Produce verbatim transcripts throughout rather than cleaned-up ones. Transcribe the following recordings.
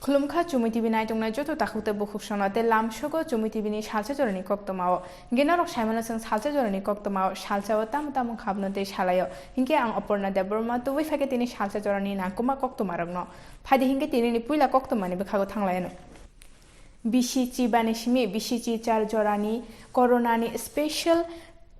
Khulumkha Chumui T V naitongnai joto takhuk tei bukhuk sono tei lamsogo Chumui T V ni salsa jorani koktwmao. Hinkhe norok saimano chwng salsa jorani koktwmao, salsao tamo tamo khabno tei salaio. Hinkhe ang Oporna Debbarma tubui phaikhe tini salsa jorani nangkukma koktwmarokno. Phaidi hinkhe tinini puila koktwmani bwkhago thanglaiyano. Bisi chibani simi bisi chichar jorani coronani special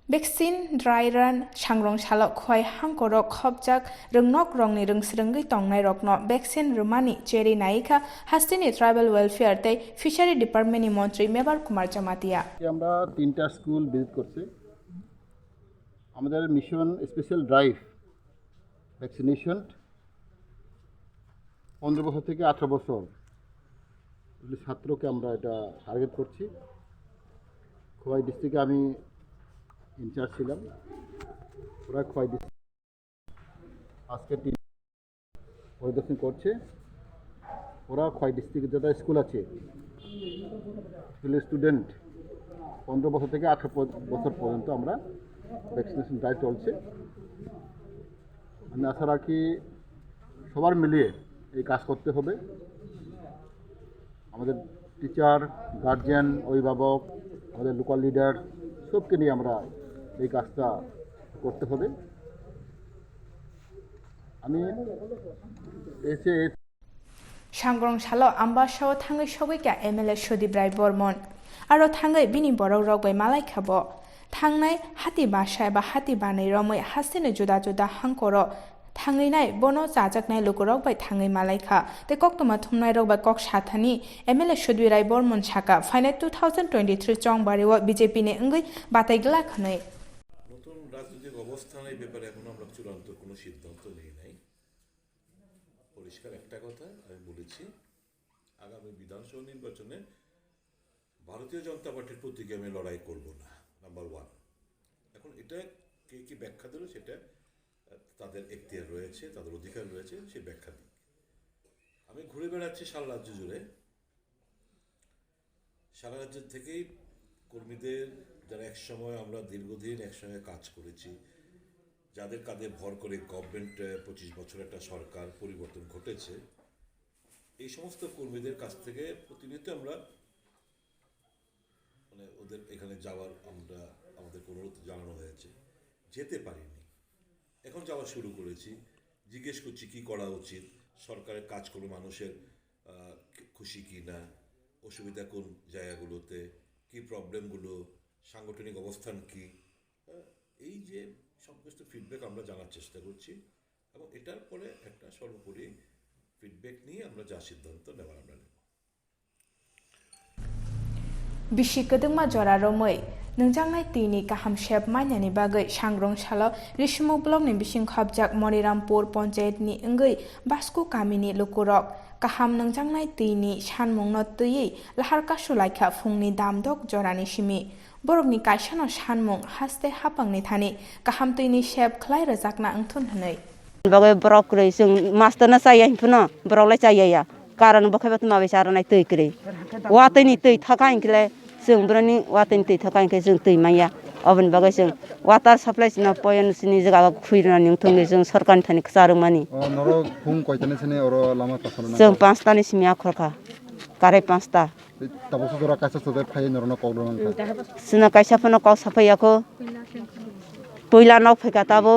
vaccine dry run. Sangrong salo khwai hangkorok khopjak rwngnok rokni rwngsrwngwi tongnairokno vaccine rwmani cheri naikha hasteni Tribal Welfare tei Fishery Department ni montri Mebar Kumar Jamatia. আমরা তিনটা school visit করছি। আমাদের mission special drive vaccination পনেরো বছর থেকে আঠারো বছর ছাত্রকে আমরা এটা টার্গেট করছি। খোয়াই ডিস্ট্রিক্টে আমি ইনচার্জ ছিলাম। ওরা খোয়াই ডিস্ট্রিক্ট আজকে টিম পরিদর্শন করছে। ওরা খোয়াই ডিস্ট্রিক্টে যেটা স্কুল আছে, স্কুলের স্টুডেন্ট পনেরো বছর থেকে আঠারো প-, বছর পর্যন্ত আমরা ভ্যাকসিনেশন ড্রাইভ চলছে। আমি আশা রাখি সবার মিলিয়ে এই কাজ করতে হবে। আমাদের টিচার, গার্জিয়ান, অভিভাবক, আমাদের লোকাল লিডার, সবকে নিয়ে আমরা এই কাজটা করতে হবে। আমি এসে Sangrong salo Ambasao thangwi sogwi kha M L A Sudip Rai Bormon. Aro thangwi bini borok rok bai malai kha bo. Thangnai hati basa eba hati banwi romwi hasteni juda juda hangkoro thangwi nai bono chajaknai lukurok bai thangwi malai kha. Tei koktwma thumnai rok bai kok sathani M L A Sudip Rai Bormon saka phainai two thousand twenty-three chongbario B J P ni wngwi batai glak hwnwi. নতুন রাজনৈতিক অবস্থান এই ব্যাপারে এখনো আমরা চূড়ান্ত কোনো সিদ্ধান্ত নেই নাই। পরিষ্কার একটা কথা আমি বলেছি, আগামী বিধানসভা নির্বাচনে ভারতীয় জনতা পার্টির প্রতীকে আমি লড়াই করব না, নাম্বার ওয়ান। এখন এটা কে কি ব্যাখ্যা দিল সেটা, আহ, তাদের এখতিয়ার রয়েছে, তাদের অধিকার রয়েছে, সেই ব্যাখ্যা দিক। আমি ঘুরে বেড়াচ্ছি সারা রাজ্য জুড়ে, সারা রাজ্য থেকেই কর্মীদের, যারা একসময় আমরা দীর্ঘদিন একসঙ্গে কাজ করেছি, যাদের কাঁধে ভর করে গভর্নমেন্ট, আহ, পঁচিশ বছর একটা সরকার পরিবর্তন ঘটেছে, এই সমস্ত কর্মীদের কাছ থেকে প্রতিনিয়ত আমরা, মানে, ওদের এখানে যাওয়ার আমরা, আমাদেরকে অনুরোধ জানানো হয়েছে, যেতে পারিনি। এখন যাওয়া শুরু করেছি, জিজ্ঞেস করছি কি করা উচিত, সরকারের কাজকর্মে মানুষের, আহ, খুশি কি না, অসুবিধা কোন জায়গাগুলোতে, কি প্রবলেমগুলো, সাংগঠনিক অবস্থান কি, আহ, এই যে সব কিছু ফিডব্যাক আমরা জানার চেষ্টা করছি এবং এটার পরে একটা সর্বোপরি ফিডব্যাক নিয়ে আমরা যা সিদ্ধান্ত নেওয়ার আমরা নেব। Bisi kwdwkma jora romwi nwngjaknai twini kaham sep mainani bagwi Sangrong salo Risumo blockni bising khopjak Monirampur ponchayatni wngwi Basku kamini lukurok kaham nwngjaknai twini sanmungno twiwi lahar kasu laikha phungni damdok jorani simi. Borokni kaisano sanmung haste hapangni thani kaham twini sep khlai rwjakna wngthun hwnwi. Bagwi borok kwrwi chwng master no chaya hinphano borok lai chaya ya. Karon bo khaiba tuma bai charanai twi kwrwi. Watwi ni twi thoka hinkhe le chwng boroni watwi ni twi thoka hinkhe chwng twi manya. Oboni bagwi chwng water supply chwngno poyon chini jaga o khwi rwnani wngthung hinwi chwng sorkarni thani kwcharwkmani. O norok phung koitani sini oro lama kaphano nai? Chwng panch tani simi akhorkha. Karai panch ta. Tabukso jora kaisa chwtai phaiwi norokno kok rwna wngkha. Chwngno kaisa phano kok saphai yakho. Puila nok phaikha tabo.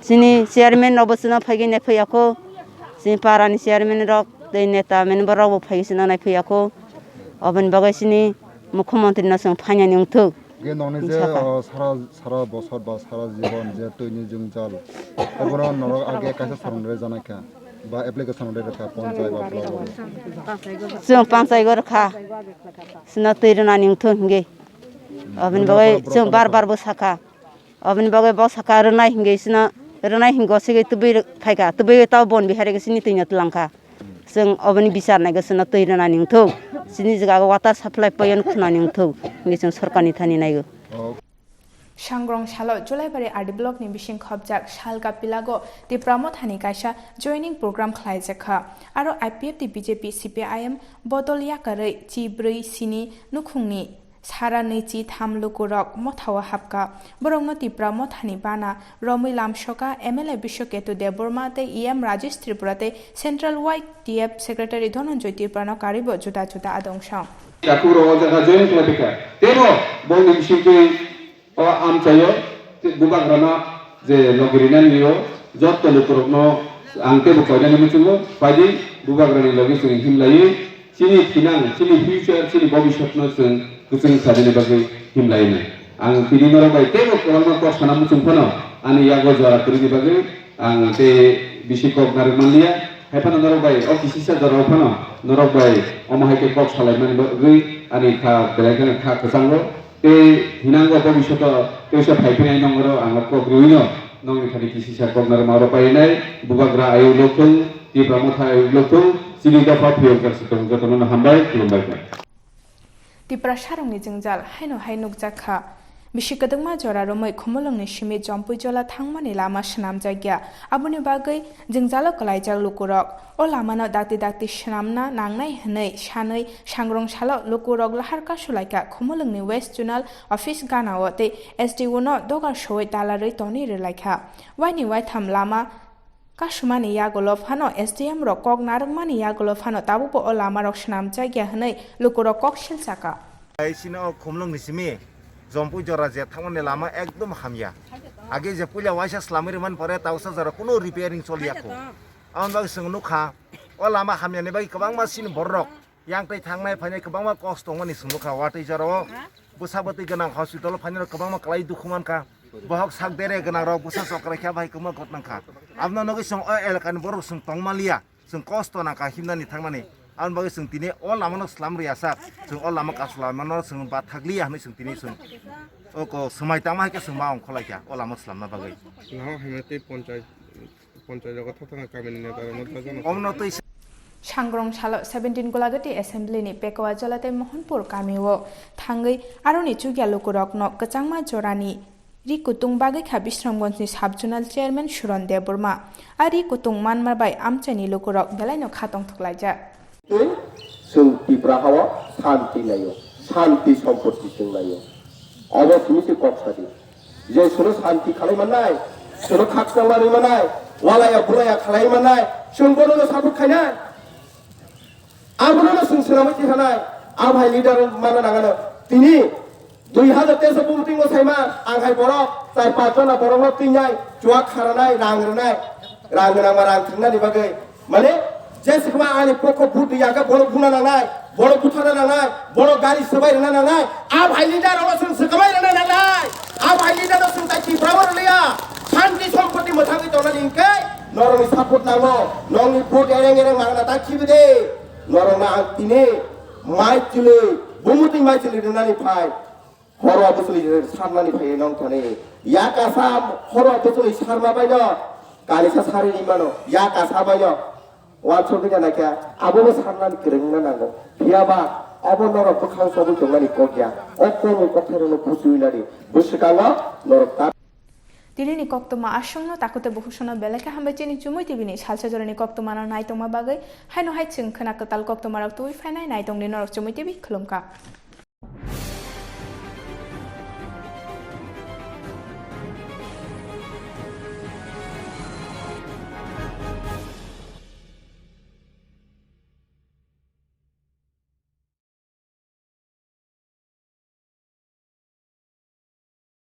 Chini chairman rokbo chwngno phaigwi nai phai yakho. Chini para ni chairman rok tei neta member rokbo phaiwi chwngno nai phai yakho. Oboni bagwi chini mukhyamantri no chwng phainani wngthuk. Ge nokni je, Saka. O, sara, sara bosor ba sara jibon je twini jwngjal, obono norok age kaisa sorong rwjanaikha ba application rwjakha ponchai ba block o. Chwng panchai go rwkha. Chwngno twi rwnani wngthung hinwi. Oboni bagwi chwng bar bar bo sakha. Oboni bagwi bo sakha rwnai hinwi chwngno rwnai hinwi gosigi tubui phaikha. Tubui tao bon bihari gwi chini twino twlangkha. Chwng oboni bichar naigo, chwngno twi rwnani wngthok, chini jaga o water supply point khwnani wngthok hinwi chwng sorkarni thani naigo. Sangrong salo Julaibari R D blockni bising khopjak Salka Pilago Tipra Mothani kaisa joining program khlaijakha. Aro I P F T, B J P, C P I M bodol yakarwi chi brwi sini nukhungni Sara nwichi tham lukurok mothao hapkha. Borokno Tipra mothani bana romwi lamsoka M L A Biswaketu Debbarma tei E M Rajesh Tripura tei Central Y T F Secretary Dhananjay Tripurano karwibo juda juda adong song. Yakurok o jaga join khlai phaikha. Tebo bongni bisingtwi o amchaio bubagrano je logi rinani o jotto lukurokno ang tebo koinani muchungo, phaidi bubagrani logi chwng himlaiwi chini thinang, chini future, chini bobisotno chwng kwchwng sanani bagwi himlaino. Ang tini norok bai teibo kwbangma kok sana muchung phano ani yago jora kwrwini bagwi ang tei bisi kok narwk manliya. Hai phano norok bai o kisisa jorao phano norok bai omo hai khe kok salaimani bagwi ani kha belai kheno kha kwchango. Tei hinango bobishoto teisa phaiphinai nongoro ang o kok rwino nongni thani kisisa kok narwk ma rw painai. Bubagra ayuk lokthung, Tipra motha ayuk lokthung, chini dopha phiyok jak se tong jotono hambai, khulumbai kha. Tiprasarokni jwngjal haino hai nukjak kha. Bisi kwdwkma jora romwi Khumulwngni simi Jompui Jola thangmani lama swnamjakya. Aboni bagwi jwngjalo kwlaijak lukurok. O lamano dakti dakti swnamna nangnai hwnwi sanwi sangrong salo lukurok lahar kasulaikha Khumulwngni West Zonal Office ganao tei S D O no dogar sowi talarwi tonwi rwlaikha. Waini waitham lama kasumani yagulo phano S D M rok kok narwkmani yagulo phano tabukbo o lamarok swnamjakya hwnwi lukurok kok silsakha. Hai chini o Khumulwngni simi Jompui jora je thangmani lama ekdom hamya. Age je puila waisa slamwi rwmani pore tausa jora kunu repairing choliya kho. Aboni bagwi chwng nukha o lama hamyani bagwi kwbangma chini bororok yang tei thangnai phainai kwbangma kosto wngmani chwng nukha watwi jorao. Bwsa bwtwi gwnang hospital o phainai rok kwbangma kwlai dukhu mankha. Bohok sak dere gwnang rok bwsa chokrai kha bai kwbangma got nangkha. Aboni nogwi chwng o elakani borok chwng tongmaliya, chwng kosto nangkha himnani thangmani. Aboni bagwi chwng tini o lamano slam rwya sak, chwng o lama kaslamano chwng bathakliya hwnwi chwng tini chwng o ko swmai tangma hai khe chwng ma ongkhorlaikha o lama slamna bagwi. Lama hamya tei ponchai. Ponchai rogo thok thok kamini neta rokno thajana. Omno twi. Sangrong salo seventeen Golagati Assembly ni Pekowa Jola tei Mohanpur kamio thangwi aroni chukya lukurokno kwchangma jorani ri kutung bagwi kha Bisramganj ni Sub Zonal Chairman Suron Debbarma. A ri kutung manma bai amchaini lukurok belaino kha tongthok laijak. Tei chwng Tipra hao santi naio, santi sompotti chwng naio. Obo simi se kok sadi. Je chwngno santi khalai mannai, chwngno khakchangma rwi mannai, walaya bulaya khalai mannai, chwng bonono support khainai. Abonono chwng swnamwi twi khanai. A bhai leader mana nangano. Tini dui hazar teis o voting o saima, ang hai borok char panch jona borokno twinai, chuak kharanai, rang rwnai, rang gwnangma rang thwngnani bagwi. Mane, je sikma ani pokho vote ya khe borok buna nangnai, borok butharna nangnai, borok gari swbai rwna nangnai, a bhai leader rokno chwng swkamai rwna nangnai, a bhai leader no chwng tai Tripura o rwliya, shanti sompotti mwthangwi tongnani hinkhe norokni support nango, nongni vote ereng ereng mangna ta khibi de, norokno ang tini mai chwlwi, bumutwi mai chwlwi rwnani phai. Horo bwswli sarnani phaiwi nong thani. Yakasa horo bwswli sarma baino. Kanisa sarini mano. Yakasa baino. Wansugwi na khe abono sarnani kwrwngna nango. Phiyaba abo norok bwkhang chobwi tongmani kok ya. O kokmung kokthairokno buchiwi nadi. Bwswkango norok ta. Tinini koktwma aswkno takhuk tei bukhuk sono belai khe hambai chini Chumui T V ni salsa jorani koktwmano naitongma bagwi. Haino hai chwng khwna kwtal koktwmarok tubui phainai naitongdi norok Chumui T V khulumkha.